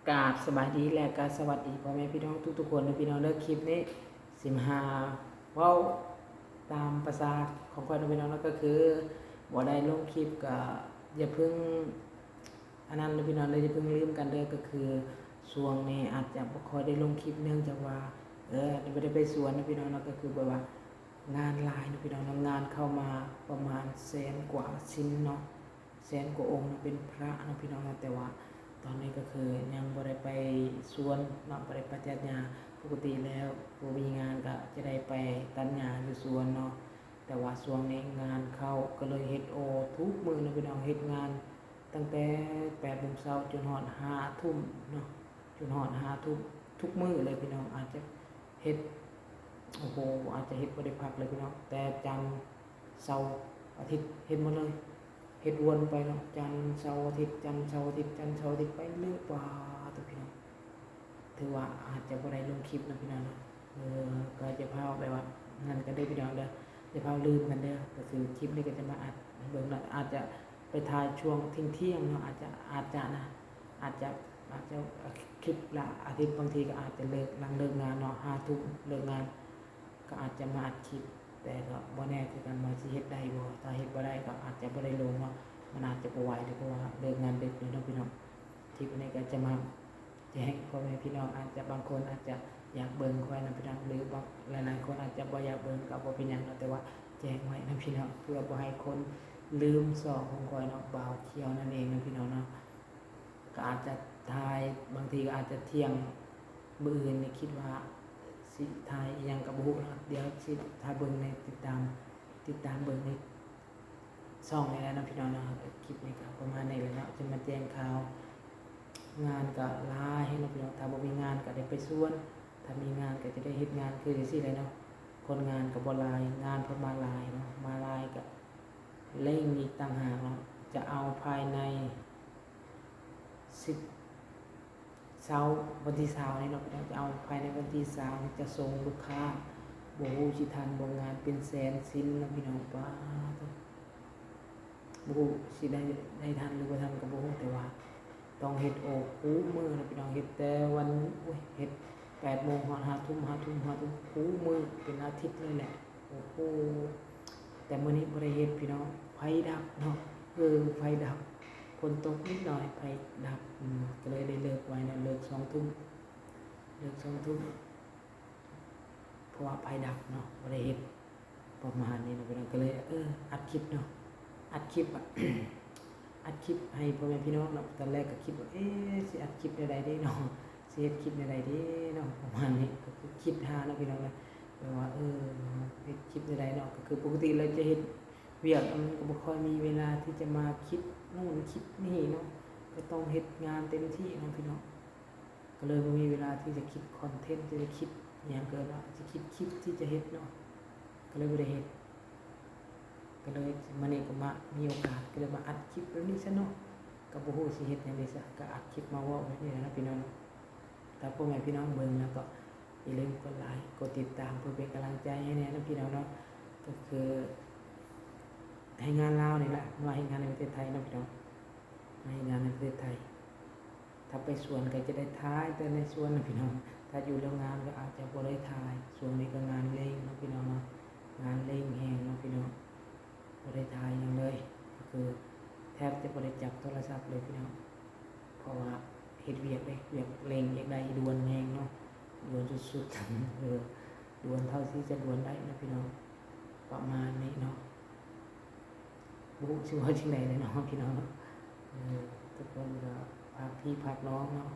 ກາບສະບາຍດີ ແລະກະສະຫວັດດີພໍ່ແມ່ພີ່ນ້ອງທຸກໆຄົນເດີພີ່ນ້ອງເດີ. ຄລິບນີ້ຊິມາຫາເວົ້າຕາມປະສາຂອງຂ້ອຍເນາະພີ່ນ້ອງເນາະ ກໍຄືບໍ່ໄດ້ລົງຄລິບ ກໍຢ່າເພິ່ງອັນນັ້ນເດີພີ່ນ້ອງເດີ ຢ່າເພິ່ງລືມກັນເດີ. ກໍຄືຊ່ວງນີ້ອາດຈະບໍ່ຄ່ອຍໄດ້ລົງຄລິບ ເນື່ອງຈາກວ່າ ເອີ ບໍ່ໄດ້ໄປສວນເນາະພີ່ນ້ອງເນາະ ກໍຄືແບບວ່າງານຫຼາຍເນາະພີ່ນ້ອງເນາະ ງານເຂົ້າມາປະມານແສນກວ່າຊິນເນາະ. ແສນກວ່າອົງເນາະ ເປັນພະເນາະພີ່ນ້ອງເນາະ. ແຕ່ວ່າຕອນນີ້ກໍຄືຍັງບໍ່ໄດ້ໄປສວນເນາະ ບໍ່ໄດ້ໄປຕັດຫຍ້າ. ປົກກະຕິແລ້ວບໍ່ມີງານກໍຈະໄດ້ໄປຕັດຫຍ້າຢູ່ສວນເນາະ ແຕ່ວ່າຊ່ວງນີ້ງານເຂົ້າ ກໍເລີຍເຮັດໂອທຸກມື້ເນາະພີ່ນ້ອງ. ເຮັດງານຕັ້ງແຕ່ແປດໂມງເຊົ້າຈົນຮອດຫ້າທຸ່ມເນາະ ຈົນຮອດຫ້າທຸ່ມທຸກມື້ເລີຍພີ່ນ້ອງ. ອາດຈະເຮັດ ໂອ້ໂຫ ອາດຈະເຮັດບໍ່ໄດ້ພັກເລີຍພີ່ນ້ອງ ແຕ່ຈັນ ເສົາ ອາທິດ ເຮັດໝົດເລີຍ ເຮັດວົນໄປເນາະ ຈັນ ເສົາ ອາທິດ ຈັນ ເສົາ ອາທິດ ຈັນ ເສົາ ອາທິດ ໄປເລື້ອຍ. ປາໂຕ ພີ່ນ້ອງ ຖືວ່າອາດຈະບໍ່ໄດ້ລົງຄລິບເນາະພີ່ນ້ອງເນາະ. ເອີ ກໍຢ່າພາວແບບວ່ານັ້ນກັນເດີພີ່ນ້ອງເດີ ຢ່າພາວລືມກັນເດີ. ກໍຄືຄລິບນີ້ກໍຈະມາອັດໃຫ້ເບິ່ງເນາະ ອາດຈະໄປຖ່າຍຊ່ວງທ່ຽງໆເນາະ ອາດຈະ ອາດຈະນະ ອາດຈະ ອາດຈະຄລິບລະອາທິດ ບາງທີກໍອາດຈະເລີກ ຫຼັງເລີກງານເນາະ ຫ້າທຸ່ມເລີກງານ ກໍອາດຈະມາອັດຄລິບ ແຕ່ກໍບໍ່ແນ່ຄືກັນວ່າຊິເຮັດໄດ້ບໍ່. ຖ້າເຮັດບໍ່ໄດ້ກໍອາດຈະບໍ່ໄດ້ລົງເນາະ ມັນອາດຈະບໍ່ໄຫວເລີຍ ເພາະວ່າເລີກງານດຶກເລີຍເນາະພີ່ນ້ອງ. ຄລິບອັນນີ້ກໍຈະມາ ແຈ້ງພໍ່ແມ່ພີ່ນ້ອງ ອາດຈະ ບາງຄົນອາດຈະຢາກເບິ່ງຂ້ອຍນຳພີ່ນ້ອງ ຫຼືບາງ ຫຼາຍໆຄົນອາດຈະບໍ່ຢາກເບິ່ງ ກໍບໍ່ເປັນຫຍັງເນາະ ແຕ່ວ່າແຈ້ງໄວ້ນຳພີ່ນ້ອງ ເພື່ອບໍ່ໃຫ້ຄົນລືມຊ່ອງຂອງຂ້ອຍເນາະ ບ່າວຂຽວນັ້ນເອງເນາະພີ່ນ້ອງເນາະ. ກໍອາດຈະຖ່າຍ ບາງທີກໍອາດຈະທ່ຽງ ມື້ອື່ນນີ້ຄິດວ່າຊິຖ່າຍອີ່ຫຍັງກໍບໍ່ຮູ້ເນາະ ດຽວຊິຖ້າເບິ່ງໃນ ຕິດຕາມ ຕິດຕາມເບິ່ງໃນຊ່ອງນີ້ແຫຼະເນາະພີ່ນ້ອງເນາະ. ຄລິບນີ້ກໍປະມານນີ້ແຫຼະເນາະ ຈະມາແຈ້ງຂ່າວ ງານກໍຫຼາຍເນາະພີ່ນ້ອງ. ຖ້າບໍ່ມີງານກໍໄດ້ໄປສວນ ຖ້າມີງານກໍຈະໄດ້ເຮັດງານຄືຈັ່ງຊີ້ແຫຼະເນາະ. ຄົນງານກໍບໍ່ຫຼາຍ ງານເພິ່ນມາຫຼາຍເນາະ ມາຫຼາຍກໍເລັ່ງອີກຕ່າງຫາກເນາະ. ຈະເອົາພາຍໃນ ສິບ ເຊົ້າວັນທີຊາວນີ້ເນາະ ຈະເອົາພາຍໃນວັນທີຊາວນີ້ ຈະສົ່ງລູກຄ້າ ບໍ່ຮູ້ຊິທັນບໍ່ ງານເປັນແສນຊິນເນາະພີ່ນ້ອງ. ປາໂຕ ບໍ່ຮູ້ຊິໄດ້ ໄດ້ທັນຫຼືບໍ່ທັນກໍບໍ່ຮູ້ ແຕ່ວ່າຕ້ອງເຮັດໂອຄູ່ມື້ເນາະພີ່ນ້ອງ. ເຮັດແຕ່ວັນ ໂອ້ຍ ເຮັດແປດໂມງຮອດຫ້າທຸ່ມ ຫ້າທຸ່ມ ຫ້າທຸ່ມ ຄູ່ມື້ເປັນອາທິດເລີຍແຫຼະ. ໂອ້ໂຫ ແຕ່ມື້ນີ້ບໍ່ໄດ້ເຮັດພີ່ນ້ອງ ໄຟດັບເນາະ ເອີ ໄຟດັບ ຝົນຕົກນິດໜ້ອຍໄຟດັບ ອືມ ກໍເລີຍໄດ້ເລີກໄວເນາະ ເລີກສອງທຸ່ມ ເລີກສອງທຸ່ມ ເພາະວ່າໄຟດັບເນາະ ບໍ່ໄດ້ເຮັດ ປະມານນີ້ເນາະພີ່ນ້ອງ. ກໍເລີຍ ເອີ ອັດຄລິບເນາະ ອັດຄລິບ ອັດຄລິບໃຫ້ພໍ່ແມ່ພີ່ນ້ອງເນາະ. ຕອນແລກກໍຄິດວ່າ ເອ ຊິອັດຄລິບແນວໃດເດເນາະ ຊິເຮັດຄລິບແນວໃດເດເນາະ ປະມານນີ້ ກໍຄືຄິດຫາເນາະພີ່ນ້ອງເນາະ ແບບວ່າ ເອີ ເຮັດຄລິບແນວໃດເນາະ. ກໍຄືປົກກະຕິແລ້ວຈະເຮັດວຽກ ມັນກໍບໍ່ຄ່ອຍມີເວລາທີ່ຈະມາຄິດໂນ່ນຄິດນີ້ເນາະ ກໍຕ້ອງເຮັດງານເຕັມທີ່ເນາະພີ່ນ້ອງ. ກໍເລີຍບໍ່ມີເວລາທີ່ຈະຄິດຄອນເທັນ ທີ່ຈະຄິດຫຍັງ ເກີດວ່າຈະຄິດຄລິບທີ່ຈະເຮັດເນາະ ກໍເລີຍບໍ່ໄດ້ເຮັດ. ກໍເລີຍມື້ນີ້ກໍມາມີໂອກາດ ກໍເລີຍມາອັດຄລິບແບບນີ້ຊະເນາະ. ກໍບໍ່ຮູ້ຊິເຮັດຫຍັງດີຊະ ກໍອັດຄລິບມາເວົ້າແບບນີ້ແຫຼະເນາະພີ່ນ້ອງເນາະ. ຖ້າພໍ່ແມ່ພີ່ນ້ອງເບິ່ງແລ້ວກໍຢ່າລືມກົດໄລ ກົດຕິດຕາມ ເພື່ອເປັນກຳລັງໃຈໃຫ້ແດ່ເນາະພີ່ນ້ອງເນາະ. ກໍຄືໃຫ້ງານລາວນີ້ແຫຼະ ມາເຮັດງານໃນປະເທດໄທເນາະພີ່ນ້ອງ ມາເຮັດງານໃນປະເທດໄທ. ຖ້າໄປສວນກໍຈະໄດ້ຖ່າຍແຕ່ໃນສວນນະພີ່ນ້ອງ ຖ້າຢູ່ໂຮງງານກໍອາດຈະບໍ່ໄດ້ຖ່າຍ. ຊ່ວງນີ້ກໍງານເລັ່ງເນາະພີ່ນ້ອງເນາະ ງານເລັ່ງແຮງເນາະພີ່ນ້ອງ ບໍ່ໄດ້ຖ່າຍຫຍັງເລີຍ ກໍຄືແທບຈະບໍ່ໄດ້ຈັບໂທລະສັບເລີຍພີ່ນ້ອງ ເພາະວ່າເຮັດວຽກເດ້ ວຽກເລັ່ງ ວຽກໃດດ່ວນແຮງເນາະ ດ່ວນສຸດໆ ເອີ ດ່ວນເທົ່າທີ່ຈະດ່ວນໄດ້ເນາະພີ່ນ້ອງ ປະມານນີ້ເນາະ. ບໍ່ຮູ້ຊິເວົ້າຈັ່ງໃດແຫຼະເນາະພີ່ນ້ອງເນາະ. ເອີ ທຸກຄົນກໍຝາກພີ່ຝາກນ້ອງເນາະ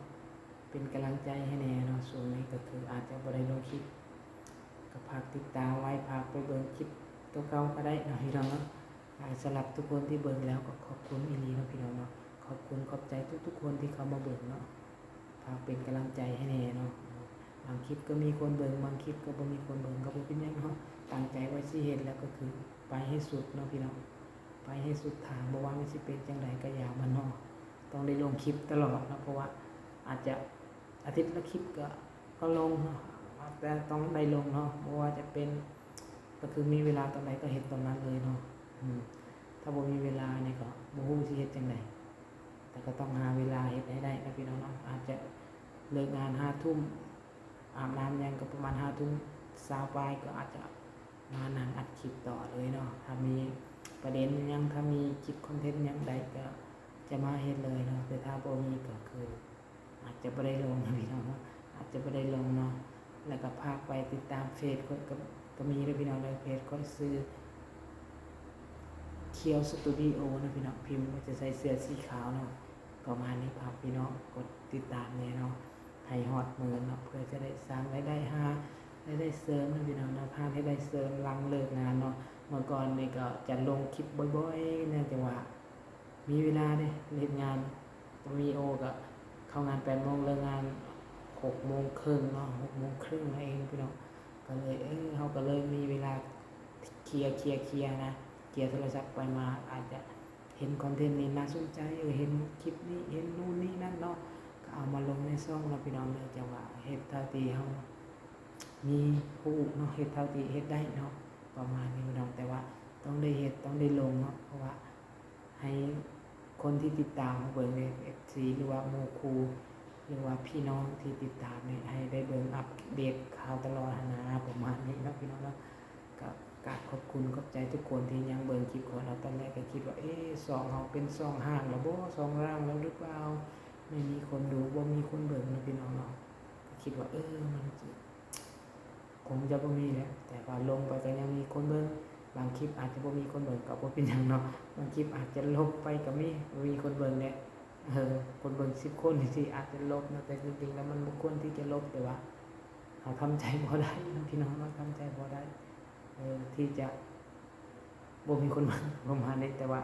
ເປັນກຳລັງໃຈໃຫ້ແດ່ເນາະ. ຊ່ວງນີ້ກໍຄືອາດຈະບໍ່ໄດ້ລົງຄລິບ ກໍຝາກຕິດຕາມໄວ້ ຝາກໄປເບິ່ງຄລິບຕົວເກົ່າກໍໄດ້ເນາະພີ່ນ້ອງເນາະ. ອ່າ ສຳລັບທຸກຄົນທີ່ເບິ່ງແລ້ວກໍຂອບຄຸນອີ່ຫຼີເນາະພີ່ນ້ອງເນາະ ຂອບຄຸນຂອບໃຈທຸກໆຄົນທີ່ເຂົ້າມາເບິ່ງເນາະ. ຝາກເປັນກຳລັງໃຈໃຫ້ແດ່ເນາະ. ບາງຄລິບກໍມີຄົນເບິ່ງ ບາງຄລິບກໍບໍ່ມີຄົນເບິ່ງ ກໍບໍ່ເປັນຫຍັງເນາະ. ຕັ້ງໃຈວ່າຊິເຮັດແລ້ວກໍຄືໄປໃຫ້ສຸດເນາະພີ່ນ້ອງ ໄປໃຫ້ສຸດທາງ ບໍ່ວ່າມັນຊິເປັນຈັ່ງໃດກໍຢ່າມັນເນາະ. ຕ້ອງໄດ້ລົງຄລິບຕະຫຼອດເນາະ ເພາະວ່າອາດຈະອາທິດລະຄລິບກໍ ກໍລົງເນາະ ແຕ່ຕ້ອງໄດ້ລົງເນາະ. ບໍ່ວ່າຈະເປັນ ກໍຄືມີເວລາຕອນໃດກໍເຮັດຕອນນັ້ນເລີຍເນາະ. ອືມ ຖ້າບໍ່ມີເວລານີ້ກໍບໍ່ຮູ້ຊິເຮັດຈັ່ງໃດ ແຕ່ກໍຕ້ອງຫາເວລາເຮັດໃຫ້ໄດ້ເນາະພີ່ນ້ອງເນາະ. ອາດຈະ ເລີກງານຫ້າທຸ່ມ ອາບນ້ຳຫຍັງກໍປະມານຫ້າທຸ່ມຊາວປາຍ ກໍອາດຈະມານັ່ງອັດຄລິບຕໍ່ເລີຍເນາະ. ຖ້າມີປະເດັນຫຍັງ ຖ້າມີຄລິບຄອນເທັນຫຍັງໃດກໍຈະມາເຮັດເລີຍເນາະ, ແຕ່ຖ້າບໍ່ມີກໍຄືອາດຈະບໍ່ໄດ້ລົງເນາະ ພີ່ນ້ອງເນາະ, ອາດຈະບໍ່ໄດ້ລົງເນາະ. ແລ້ວກໍຝາກໄປຕິດຕາມເຟສຂ້ອຍ ກໍ ກໍມີເດີພີ່ນ້ອງເດີ, ເຟສຂ້ອຍຊື່ Kyo Studio ເນາະພີ່ນ້ອງ, ພິມກໍຈະໃສ່ເສື້ອສີຂາວເນາະ ປະມານນີ້. ຝາກພີ່ນ້ອງກົດຕິດຕາມແດ່ເນາະ ໃຫ້ຮອດໝື່ນເນາະ ເພື່ອຈະໄດ້ສ້າງລາຍໄດ້ ຫາລາຍໄດ້ເສີມເນາະພີ່ນ້ອງເນາະ, ຫາລາຍໄດ້ເສີມຫຼັງເລີກງານເນາະ. ເມື່ອກ່ອນນີ້ກໍຈະລົງຄລິບບໍ່ອຍໆ ເນື່ອງຈາກວ່າມີເວລາເດ້ ເຮັດງານ ກໍມີໂອ ກໍເຂົ້າງານແປດໂມງ ເລີກງານຫົກໂມງເຄິ່ງເນາະ, ຫົກໂມງເຄິ່ງເອງພີ່ນ້ອງ. ກໍເລີຍ ເອີ ເຮົາກໍເລີຍມີເວລາເຄຍ ເຄຍ ເຄຍນະ, ເຄຍໂທລະສັບໄປມາ ອາດຈະເຫັນຄອນເທັນນີ້ໜ້າສົນໃຈ ເອີ ເຫັນຄລິບນີ້ ເຫັນນູ້ນນີ້ນັ້ນເນາະ ກໍເອົາມາລົງໃນຊ່ອງເນາະພີ່ນ້ອງເດີ. ຈັ່ງວ່າເຮັດເທົ່າທີ່ເຮົາມີຮູ້ເນາະ ເຮັດເທົ່າທີ່ເຮັດໄດ້ເນາະ ປະມານນີ້ພີ່ນ້ອງ. ແຕ່ວ່າຕ້ອງໄດ້ເຮັດ ຕ້ອງໄດ້ລົງເນາະ ເພາະວ່າ ໃຫ້ຄົນທີ່ຕິດຕາມເຮົາເບິ່ງເດ້ ເອັຟຊີ ຫຼືວ່າໝູ່ຄູ່ ຫຼືວ່າພີ່ນ້ອງທີ່ຕິດຕາມນີ້ ໃຫ້ໄດ້ເບິ່ງອັບເດດຂ່າວຕະຫຼອດຫັ້ນນາ ປະມານນີ້ເນາະພີ່ນ້ອງເນາະ. ກໍກາບຂອບຄຸນຂອບໃຈທຸກຄົນທີ່ຍັງເບິ່ງຄລິບຂອງເຮົາ. ຕອນແລກກໍຄິດວ່າ ເອ ຊ່ອງເຮົາເປັນຊ່ອງຮ້າງແລ້ວບໍ ຊ່ອງຮ້າງແລ້ວຫຼືເປົ່າ ໄມ່ມີຄົນດູ ບໍ່ມີຄົນເບິ່ງເນາະພີ່ນ້ອງເນາະ, ກໍຄິດວ່າ ເອີ ມັນ ຄົງຈະບໍ່ມີແຫຼະ ແຕ່ວ່າລົງໄປກໍຍັງມີຄົນເບິ່ງ. ບາງຄລິບອາດຈະບໍ່ມີຄົນເບິ່ງກໍບໍ່ເປັນຫຍັງເນາະ, ບາງຄລິບອາດຈະລົບໄປກໍມີ ບໍ່ມີຄົນເບິ່ງແຫຼະ. ເອີ ຄົນເບິ່ງສິບຄົນຈັ່ງຊີ້ອາດຈະລົບເນາະ, ແຕ່ຈິງໆແລ້ວມັນບໍ່ຄວນທີ່ຈະລົບ, ແຕ່ວ່າເຮົາທຳໃຈບໍ່ໄດ້ເນາະພີ່ນ້ອງເນາະ, ທຳໃຈບໍ່ໄດ້ ເອີ ທີ່ຈະ ບໍ່ມີຄົນເບິ່ງປະມານນີ້. ແຕ່ວ່າ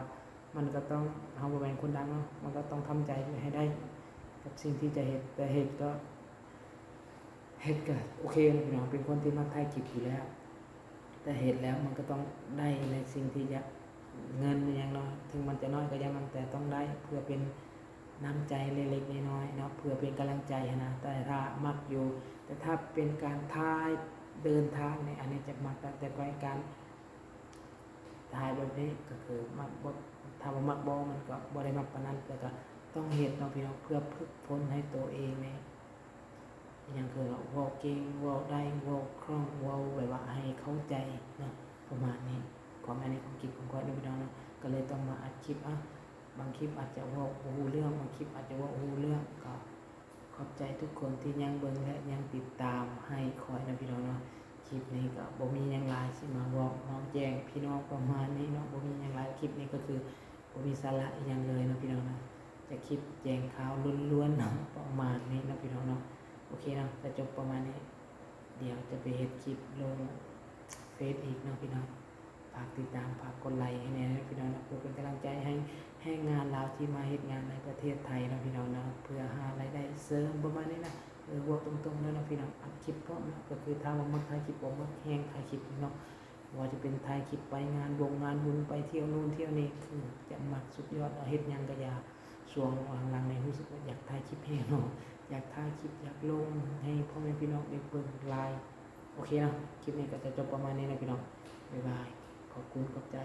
ມັນກໍຕ້ອງ ເຮົາບໍ່ແມ່ນຄົນດັງເນາະ, ມັນກໍຕ້ອງທຳໃຈໃຫ້ໄດ້ກັບສິ່ງທີ່ຈະເຮັດ. ແຕ່ເຮັດກໍ ເຮັດກໍໂອເຄເນາະພີ່ນ້ອງ, ເປັນຄົນທີ່ມັກຖ່າຍຄລິບຢູ່ແລ້ວ, ແຕ່ເຮັດແລ້ວມັນກໍຕ້ອງໄດ້ໃນສິ່ງທີ່ຢາກ ເງິນອີ່ຫຍັງເນາະ, ເຖິງມັນຈະນ້ອຍກໍຢ່າມັນ ແຕ່ຕ້ອງໄດ້ ເພື່ອເປັນນ້ຳໃຈເລັກໆນ້ອຍໆເນາະ, ເພື່ອເປັນກຳລັງໃຈຫັ້ນນະ. ແຕ່ຖ້າມັກຢູ່ ແຕ່ຖ້າເປັນການຖ່າຍເດີນທາງນີ້ ອັນນີ້ຈະມັກ ແຕ່ ແຕ່ການ ຖ້າແບບນີ້ກໍຄືມັກບໍ່ ຖ້າບໍ່ມັກບໍ່ ມັນກໍບໍ່ໄດ້ມັກປານນັ້ນ, ແຕ່ກໍຕ້ອງເຮັດເນາະພີ່ນ້ອງ ເພື່ອຝຶກຝົນໃຫ້ໂຕເອງນີ້ ອີ່ຫຍັງຄືເວົ້າເກັ່ງ ເວົ້າໄດ້ ເວົ້າຄ່ອງ ເວົ້າແບບວ່າໃຫ້ເຂົ້າໃຈເນາະ ປະມານນີ້. ຄວາມ ອັນນີ້ຄວາມຄິດຂອງຂ້ອຍເດີພີ່ນ້ອງເນາະ, ກໍເລີຍຕ້ອງມາອັດຄລິບ. ອາ ບາງຄລິບອາດຈະເວົ້າບໍ່ຮູ້ເລື່ອງ ບາງຄລິບອາດຈະເວົ້າຮູ້ເລື່ອງ ກໍ ຂອບໃຈທຸກຄົນທີ່ຍັງເບິ່ງ ແລະ ຍັງຕິດຕາມໃຫ້ຂ້ອຍນະພີ່ນ້ອງເນາະ. ຄລິບນີ້ກໍບໍ່ມີຫຍັງຫຼາຍ ຊິມາເວົ້າເວົ້າແຈ້ງພີ່ນ້ອງປະມານນີ້ເນາະ, ບໍ່ມີຫຍັງຫຼາຍ. ຄລິບນີ້ກໍຄືບໍ່ມີສາລະອີ່ຫຍັງເລີຍເນາະພີ່ນ້ອງເນາະ, ຈະຄລິບແຈ້ງຂ່າວລ້ວນໆເນາະ ປະມານນີ້ເນາະພີ່ນ້ອງເນາະ. ໂອເຄເນາະ ຈະຈົບປະມານນີ້, ດຽວຈະໄປເຮັດຄລິບລົງເຟສອີກເນາະພີ່ນ້ອງ. ຝາກຕິດຕາມ ຝາກກົດໄລໃຫ້ແດ່ເດີພີ່ນ້ອງເນາະ, ເພື່ອເປັນກຳລັງໃຈໃຫ້ແຮງງານລາວທີ່ມາເຮັດງານໃນປະເທດໄທເນາະພີ່ນ້ອງເນາະ, ເພື່ອຫາລາຍໄດ້ເສີມປະມານນີ້ນະ. ເອີ ເວົ້າຕົງໆເດີເນາະພີ່ນ້ອງ, ອັດຄລິບພ້ອມເນາະ, ກໍຄືຖ້າວ່າມັກຖ່າຍຄລິບ ບໍ່ມັກແຮງຖ່າຍຄລິບເນາະ, ບໍ່ວ່າຈະເປັນຖ່າຍຄລິບໄປງານວົງງານບຸນ ໄປທ່ຽວນູ້ນທ່ຽວນີ້ ຄືຈະມັກສຸດຍອດເນາະ. ເຮັດຫຍັງກໍຢ່າ ຊ່ວງຫຼັງໆນີ້ຮູ້ສຶກວ່າຢາກຖ່າຍຄລິບແຮງເນາະ, ຢາກຖ່າຍຄລິບ ຢາກລົງໃຫ້ພໍ່ແມ່ພີ່ນ້ອງໄດ້ເບິ່ງຫຼາຍ. ໂອເຄເນາະ, ຄລິບນີ້ກໍຈະຈົບປະມານນີ້ນະພີ່ນ້ອງ. ບາຍບາຍ, ຂອບຄຸນ ຂອບໃຈ.